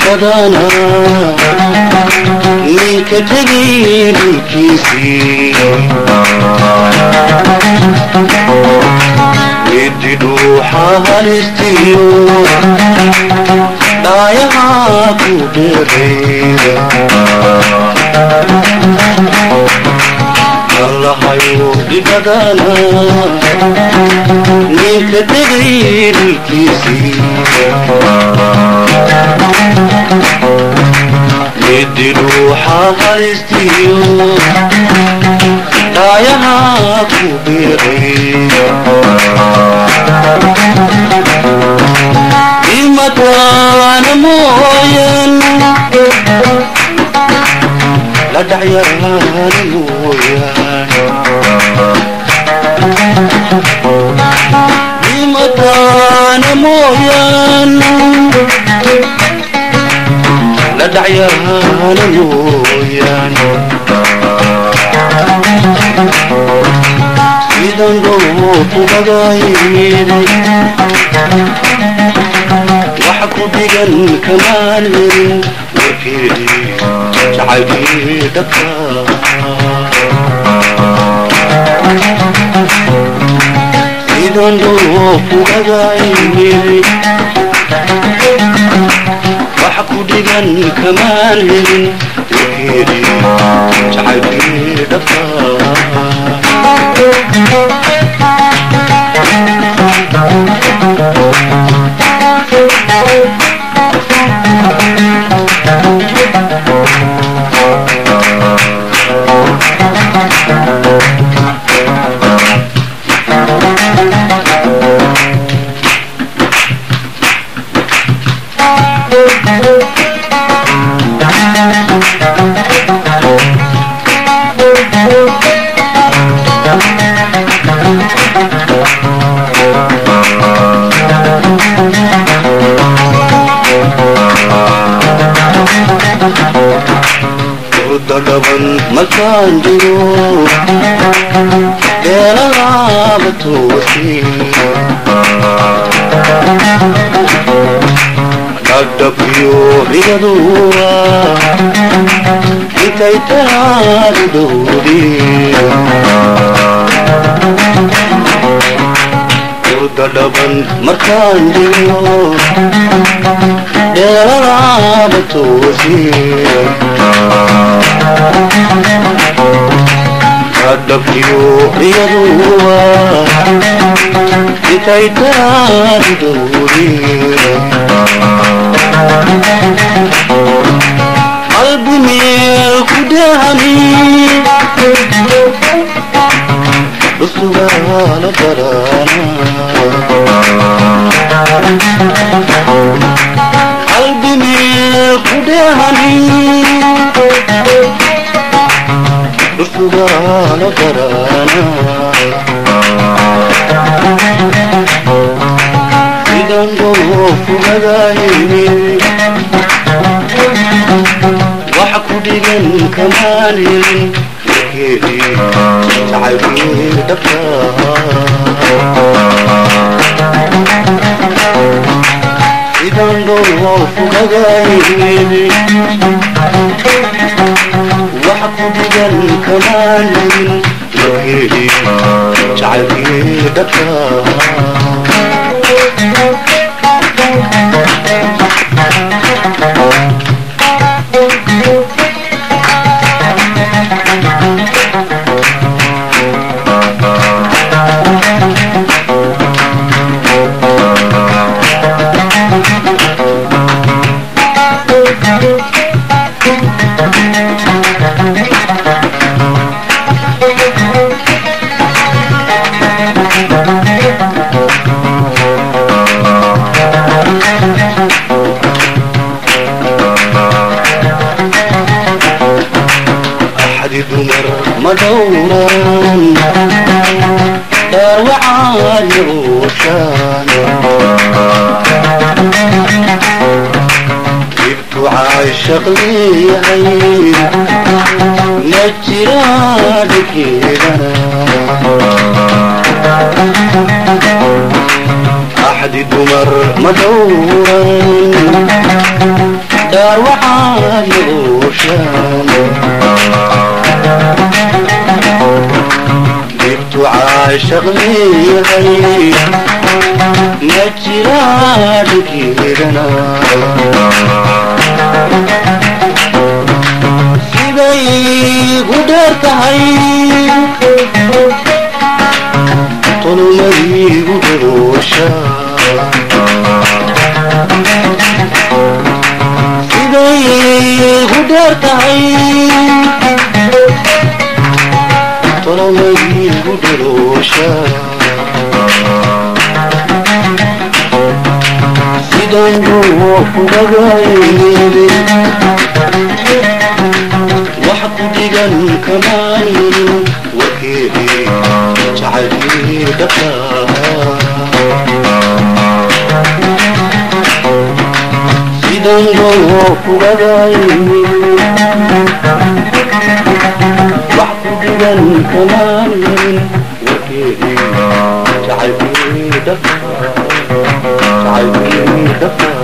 Badana ninka tegay dhulkiisii, midi dhuuxa halistiyo dhaayaha ku dheeray. Allahayow dhibadana ninka tegay dhulkiisii, midi dhuuxa halistiyo dhaayaha ku biiray. Dhimataana mooyan la dhacyaana mooyaan, dhimataana mooyaan la dhacyaana mooyaan. Sidan dhoofu bagayday wax ku dhigan kamaan helin warkeedii jacaylkii dhabka. Sidan dhoofu bagayday wax ku dhigan kamaan helin warkeedii jacaylkii dhabka. Hurda dhaban makaan jiro dheelalaaba toosi, dhagdhabyo rigaduwa intay taadu dhowdi. Hurda dhaban markaan jiro dheelalaaba toosi, dhagdhabyo rigaduwa intay taadu dhowdi. Qalbi meel ku dhahani dhusugaala darana, qalbi meel ku dhahani dhusugaala darana. Sidan dhoofu magayni wax ku dhigan kamaan helin warkeedii jacaylkii dhabka. Sidan dhoofu magayni wax ku dhigan kamaan helin warkeedii jacaylkii dhabka. Axdi dumar ma dhowran dhaar wacaan yeeshaan. Caashaq leeyahay ma jiraa dhigkeedana, axdi dumar ma dhowran, dhaar waxaad nooshaan dhibtu caashaq leeyahay ma jiraa dhigkeedana. Siday gu dheer tahay tolmadiigu dhoosha, siday gu dheer tahay tolmadiigu dhaloosha, sidan dhuufugaga wax ku dhigan kamaan warkeedii jacaylkii dhabta, sidan dhuufugagay wax ku dhigan kamaan warkeedii jacaylkii dhabta, jacaylkii dhabta.